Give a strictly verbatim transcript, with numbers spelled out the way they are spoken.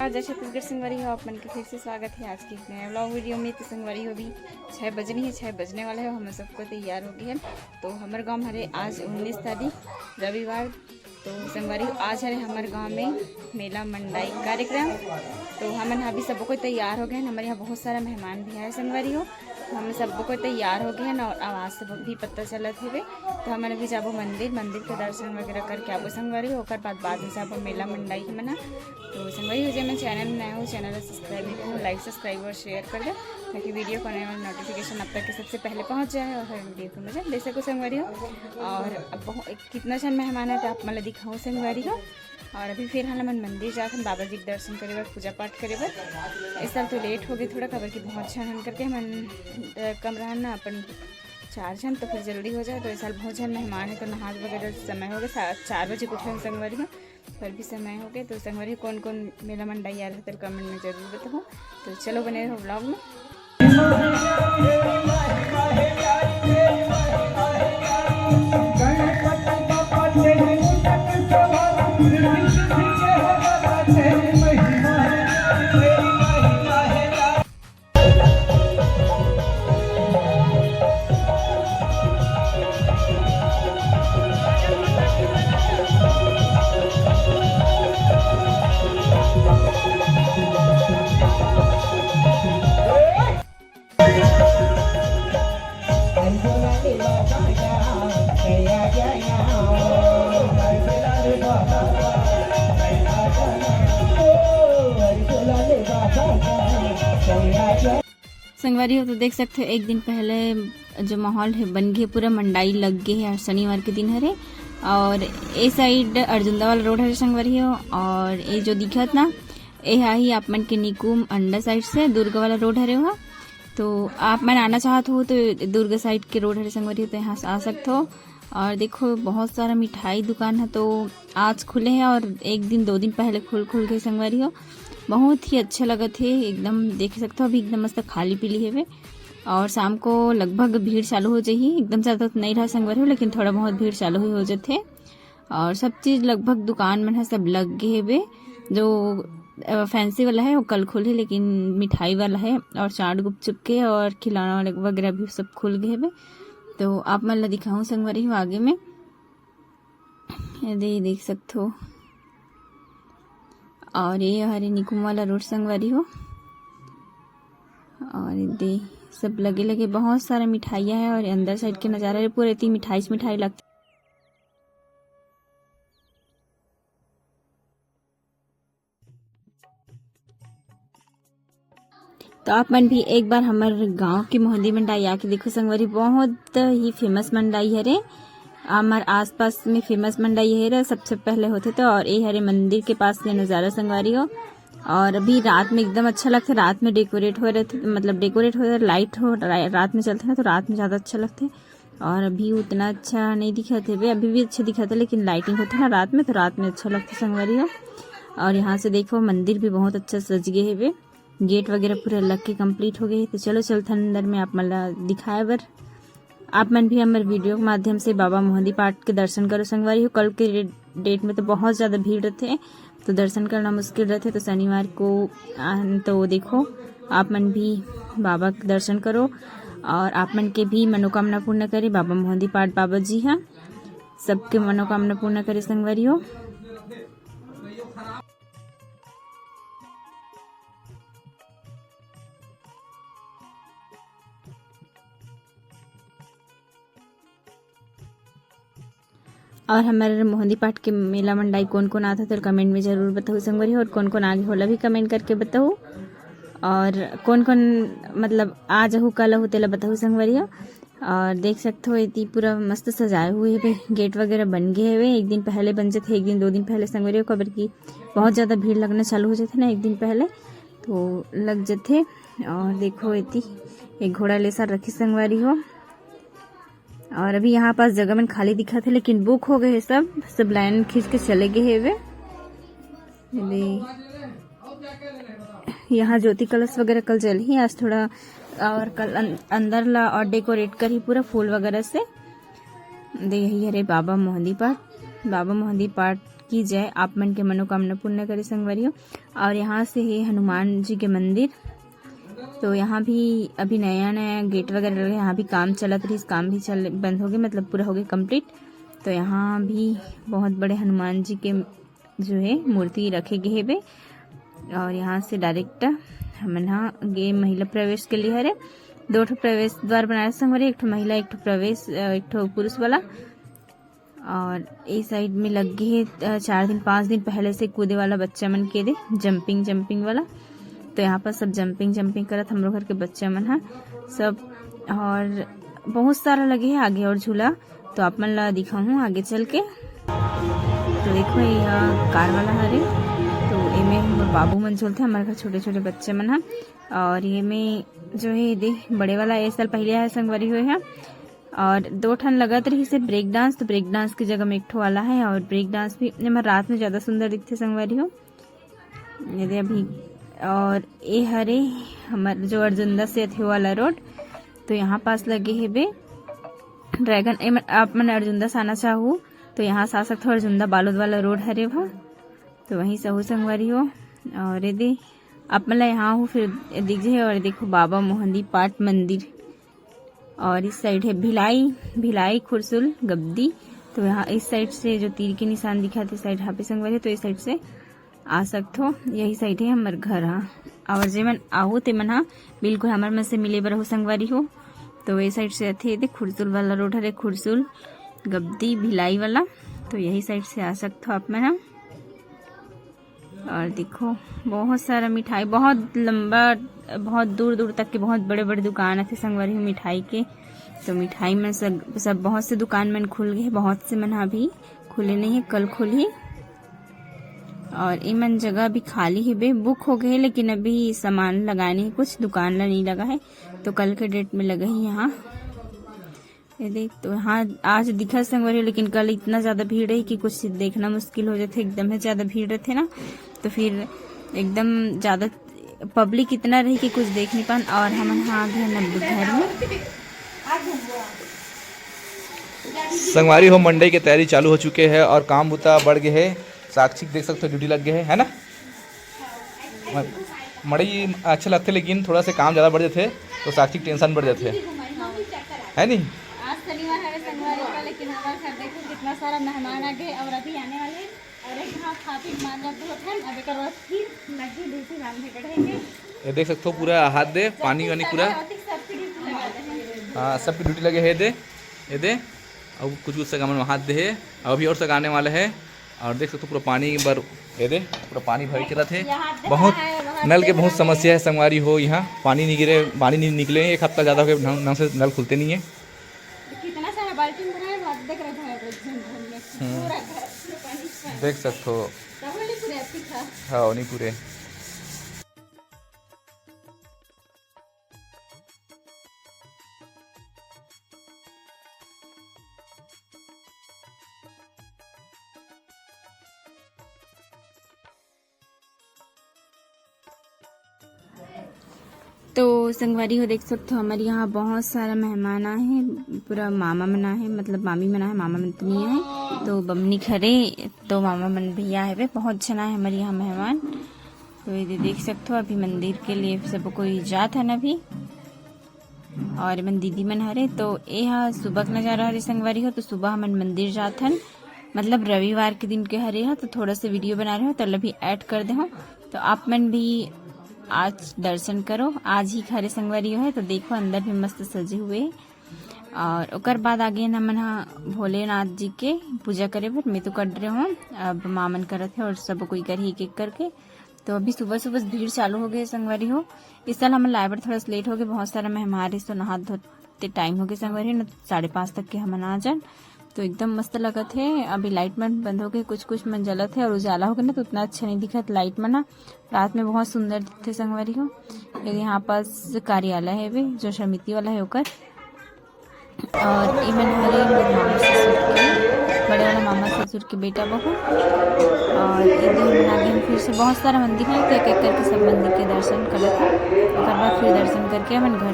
आज जय छत्तीसगढ़ संगवारी हो, आप मन के फिर से स्वागत है आज के एक नया व्लॉग वीडियो में। तो संगवारी हो, अभी छः बजनी है, छः बजने वाला है, हम सबको तैयार हो गए हैं। तो हमर गांव हरे आज उन्नीस तारीख रविवार। तो संगवारी हो, आज हरे हमर गांव में मेला मंडाई कार्यक्रम। तो हमन अभी सबको तैयार हो गए हैं, हमारे यहाँ बहुत सारा मेहमान भी आए संगवारी हो। हम सबको तैयार हो गए हैं और आवाज़ से भी पता चलत हवे। तो हमन अभी जाबो मंदिर, मंदिर के दर्शन वगैरह करके आबो संगवारी हो, ओकर बाद बाद में जाबो मेला मंडाई के मना। तो संगवारी हो, जे मन चैनल में नया हो, चैनल ला सब्सक्राइब नहीं हो, लाइक, सब्सक्राइब और शेयर कर दे, ताकि वीडियो के आने वाला नोटिफिकेशन आप तक के सबसे पहले पहुंच जाए और हर वीडियो को मजा ले सको संगवारी हो। और अब बहुत कितना जन मेहमान है तो आप मन ला दिखाऊँ संगवारी हो। और अभी फिर हमन मंदिर जाथन बाबा जी के दर्शन करे बर, पूजा पाठ करे बर। इस साल तो लेट हो गए थोड़ा, काबर कि बहुत झन हन करके हमन, अ, कम रहन ना अपन चार झन, तो फिर जल्दी हो जाए। तो इस साल बहुत झन मेहमान है तो नहाज वगैरह समय हो गए, सा-, चार बजे के उठे हन संगवारी हो, पर भी समय हो गए। तो संगवारी हो, कौन कौन मेला मंडाई आ रहे तेला कमेंट में जरूर बताओ। तो चलो बने रहो व्लॉग में। संगवारी हो, तो देख सकते हो, एक दिन पहले जो माहौल है बन गए, पूरा मंडाई लग गए है। आज शनिवार के दिन हरे और ए साइड अर्जुंदा वाला रोड हरे संगवारी हो, और ये जो दिखत ना, ये हा ही आप मन के निकुम अंडा साइड से दुर्ग वाला रोड हरे वहाँ। तो आप मन आना चाहत हो तो दुर्ग साइड के रोड हरे संगवारी हो, तो यहाँ से आ सकते हो। और देखो, बहुत सारा मिठाई दुकान है तो आज खुले है और एक दिन दो दिन पहले खुल खुल के संगवारी हो। बहुत ही अच्छा लगत है एकदम, देख सकते हो अभी एकदम मस्त खाली पीली हेवे। और शाम को लगभग भीड़ चालू हो जाही, एकदम ज़्यादा तो नहीं रहा संगवारी हो, लेकिन थोड़ा बहुत भीड़ चालू ही हो जाथे। और सब चीज़ लगभग दुकान मन ह सब लग गे हेबे, जो फैंसी वाला है वो कल खुलही, लेकिन मिठाई वाला है और चाट गुपचुप के और खिलौना वाले वगैरह भी सब खुल गए हेबे। तो आप मन ला दिखाऊँ संगवारी हो आगे में, ये दे देख सकते हो। और ये हरे निकुम वाला रोड संगवारी हो, और ये दे सब लगे लगे बहुत सारा मिठाइयाँ है और अंदर साइड के नज़ारा है पूरा इतनी मिठाई से मिठाई लगता। तो आप मन भी एक बार हमर गांव की मोहंदी मंडाई आके देखो संगवारी, बहुत ही फेमस मंडाई हरे। हमर आसपास में फेमस मंडाई हरे, सबसे पहले होथे तो। और ये हरे मंदिर के पास के नज़ारा संगवारी हो। और अभी रात में एकदम अच्छा लगता है, रात में डेकोरेट हो रहे थे, मतलब डेकोरेट हो रहे, लाइट हो रा-, रात में चलते ना तो रात में ज़्यादा अच्छा लगता है। और अभी उतना अच्छा नहीं दिखत हेबे, अभी भी अच्छा दिखत है, लेकिन लाइटिंग होथे ना रात में, तो रात में अच्छा लगथे संगवारी हो। और यहाँ से देखो, मंदिर भी बहुत अच्छा सज गए हेबे, गेट वगैरह पूरा लग के कंप्लीट हो गए हे। तो चलो चलथन अंदर में आप मन ला दिखाए बर। आप मन भी हमर वीडियो के माध्यम से बाबा मोहंदी पाठ के दर्शन करो संगवारी हो। कल के डेट में तो बहुत ज़्यादा भीड़ रहथे, तो दर्शन करना मुश्किल रहथे। तो शनिवार को, आ, तो देखो, आप मन भी बाबा के दर्शन करो और आप मन के भी मनोकामना पूर्ण करे बाबा मोहंदी पाठ बाबा जी हा। सबके मनोकामना पूर्ण करे संगवारी हो। और हमर मोहंदी पाठ के मेला मंडाई कोन कोन आथे, तेला कमेंट में जरूर बताहू संगवारी हो, और कोन कोन आगे होला भी कमेंट करके बताहू, और कोन कोन मतलब आज आहू कल आहू तेला बताहू संगवारी हो। और देख सकते हो, इतनी पूरा मस्त सजाए हुए हेबे, गेट वगैरह बन गए हेबे। एक दिन पहले बन जाते, एक दिन दो दिन पहले संगवारी हो, काबर कि बहुत ज़्यादा भीड़ लगना चालू हो जाते ना एक दिन पहले, तो लग जाते। और देखो, इतनी एक घोड़ा ले सर रखी संगवारी हो। और अभी यहाँ पास जगह मन खाली दिखत हे, लेकिन बुक हो गए हे सब, सब लाइन खींच के चले गए हेबे। ये यहाँ ज्योति कलश वगैरह कल जलही आज थोड़ा, और कल अन-, अंदर ला और डेकोरेट करही पूरा फूल वगैरह से। दे यही हरे बाबा मोहंदी पाठ, बाबा मोहंदी पाठ की जय, आप मन के मनोकामना पूर्ण करे संगवारी हो। और यहाँ से है हनुमान जी के मंदिर। तो यहाँ भी अभी नया नया गेट वगैरह लगे, यहाँ भी काम चलत रहिस, काम भी चल बंद हो गए, मतलब पूरा हो गए कंप्लीट। तो यहाँ भी बहुत बड़े हनुमान जी के जो है मूर्ति रखे गए हेबे। और यहाँ से डायरेक्ट हमन हा गे महिला प्रवेश के लिए हरे। दो ठो प्रवेश द्वार बनाए संगवारी, एक ठो महिला, एक ठो प्रवेश, अ, एक ठो पुरुष वाला। और ए साइड में लग गए हे, अ, चार दिन पाँच दिन पहले से कूदे वाला बच्चा मन के दे, जंपिंग जंपिंग वाला। तो यहाँ पर सब जंपिंग जंपिंग करत हमरो घर के बच्चा मन हा सब। और बहुत सारा लगे हे आगे और झूला, तो आप मन ला दिखाहूँ आगे चल के। तो देखो, ये ह कार वाला हरे, तो एमे हमर बाबू मन झूलथे, हमर घर छोटे छोटे बच्चे मन ह। और ये में जो है दे बड़े वाला, ए साल पहले आया संगवारी हुए है। और दो ठन लगत रही से ब्रेक डांस, तो ब्रेक डांस की जगह में एक ठो वाला है। और ब्रेक डांस भी एमा रात में ज़्यादा सुंदर दिखथे संगवारी हो। ये दे अभी, और ए हरे हमर जो अर्जुंदा से अथे वाला रोड, तो यहाँ पास लगे हे बे ड्रैगन। ए मन, आप मन अर्जुंदा से आना चाहू तो यहाँ से आ सकथो। अर्जुंदा बालोद वाला रोड हरे वहाँ, तो वहीं से हो संगवारी हो। और ये दे आप मन ला यहाँ हो फिर दिख जाए। और देखो बाबा मोहंदी पाट मंदिर, और इस साइड है भिलाई, भिलाई, खुरसुल, गब्दी। तो यहाँ इस साइड से जो तीर के निशान दिखाते साइड यहाँ पे संगवारी हो, तो इस साइड से आ सकथो। यही साइड है हमर घर हा। और जे मन आहू ते मन हा बिल्कुल हमर मन से मिले बर हो संगवारी हो। तो ये साइड से आथे दे खुरसुल वाला रोड हरे, खुरसुल, गब्दी, भिलाई वाला। तो यही साइड से आ सकथो आप मन हा। और देखो बहुत सारा मिठाई, बहुत लंबा, बहुत दूर दूर तक के बहुत बड़े बड़े दुकान आथे संगवारी हो मिठाई के। तो मिठाई में सब, सब बहुत से दुकान मन खुल गए, बहुत से मन अभी खुले नहीं है, कल खुलही। और इमन जगह अभी खाली है बे, बुक हो गए, लेकिन अभी सामान लगाने कुछ दुकान ला नहीं लगा है, तो कल के डेट में लगा ही यहाँ। ये देख, तो हाँ, आज दिखा संगवारी हो, लेकिन कल इतना ज़्यादा भीड़ है कि कुछ देखना मुश्किल हो जाते, एकदम ही ज़्यादा भीड़ रहते ना, तो फिर एकदम ज़्यादा पब्लिक इतना रही कि कुछ देख नहीं पान। और हमन हाँ अभी नब्बे घर में। संगवारी हो, मंडई के तैयारी चालू हो चुके है और काम बुता बढ़ गए है। साक्षी देख सकते हो, ड्यूटी लग गए है, है ना? म-, मड़ई अच्छा लगथे, लेकिन थोड़ा से काम ज़्यादा बढ़ जाथे, तो साक्षी टेंशन बढ़ जाथे, है नहीं? आज शनिवार है संगवारी का, लेकिन हमारे घर देखो कितना सारा मेहमान आ गए और अभी आने वाले हैं। और एक हाथ हाथी मान जाते होते हैं, अब एक बार फिर लगी ड्यूटी बांधे बैठेंगे। ये देख सकते हो, पूरा हाथ दे, पानी वानी पूरा। सबकी ड्यूटी लगा दे हैं। हाँ, सबकी ड्यूटी लगे है दे, ये दे। अब कुछ कुछ सामान हाथ दे है, अभी और सगाने वाला है। और देख सकते हो, पूरा पानी बर, ये दे, पूरा पानी भर के रहते। बहुत नल के बहुत समस्या है संगवारी हो, यहाँ पानी नहीं गिरे, पानी नहीं निकले, एक हफ्ता ज़्यादा हो गया ढंग, ढंग से नल खुलते नहीं है। कितना सारा बाल्टी भरा है, वो देख रहे हैं, हम्म। पूरा घर, पूरा पानी से। देख सकते हो। तब नहीं पूरे अभी था। हाँ, नहीं पूरे। तो संगवारी हो, देख सकते हो, हमारे यहाँ बहुत सारा मेहमान आए हैं, पूरा मामा मन आए हैं, मतलब मामी मन आए हैं, मामा मन तो नहीं आए, तो बमनी घरे, तो मामा मन भी आए हुए, बहुत झन आए हमारे यहाँ मेहमान। तो ये देख सकते हो, अभी मंदिर के लिए सब कोई जात है ना अभी। और एमन दीदी मन हरे, तो ए हा सुबह के नजारा हरे संगवारी हो। तो सुबह हमन मंदिर जाथन, मतलब रविवार के दिन के हरे हा, तो थोड़ा सा वीडियो बना रहे हो, तो अभी ऐड कर दे हो। तो आप मन भी आज दर्शन करो, आज ही हरे संगवारी हो है। तो देखो अंदर भी मस्त सजे हुए है। और ओकर बाद आगे हमन हा भोलेनाथ जी के पूजा करे बर मैं तो कर रहे हूँ, अब मामन करत है और सब कोई करही एक एक करके। तो अभी सुबह सुबह भीड़ चालू हो गई है संगवारी हो। इस साल हमन लाए बर थोड़ा सा लेट हो गए, बहुत सारा मेहमान रहिस तो नहात धोते टाइम हो गए संगवारी हो, न तो साढ़े पाँच तक के हमन आ जान। तो एकदम मस्त लगत है। अभी लाइट मन बंद हो गए, कुछ कुछ मन जलत है और उजाला हो गए ना, तो उतना अच्छा नहीं दिखत लाइट मन ना। रात में बहुत सुंदर दिखते संगवारी हो। ये यहाँ पास कार्यालय है भी, जो समिति वाला है ओकर। और इमन हरे मोर मामा ससुर के, बड़े वाला मामा ससुर के बेटा बहू। और इधर हमन आगे हम फिर से बहुत सारा मंदिर है, तो एक एक करके सब मंदिर के दर्शन करत है। ओकर बाद फिर दर्शन करके हमन घर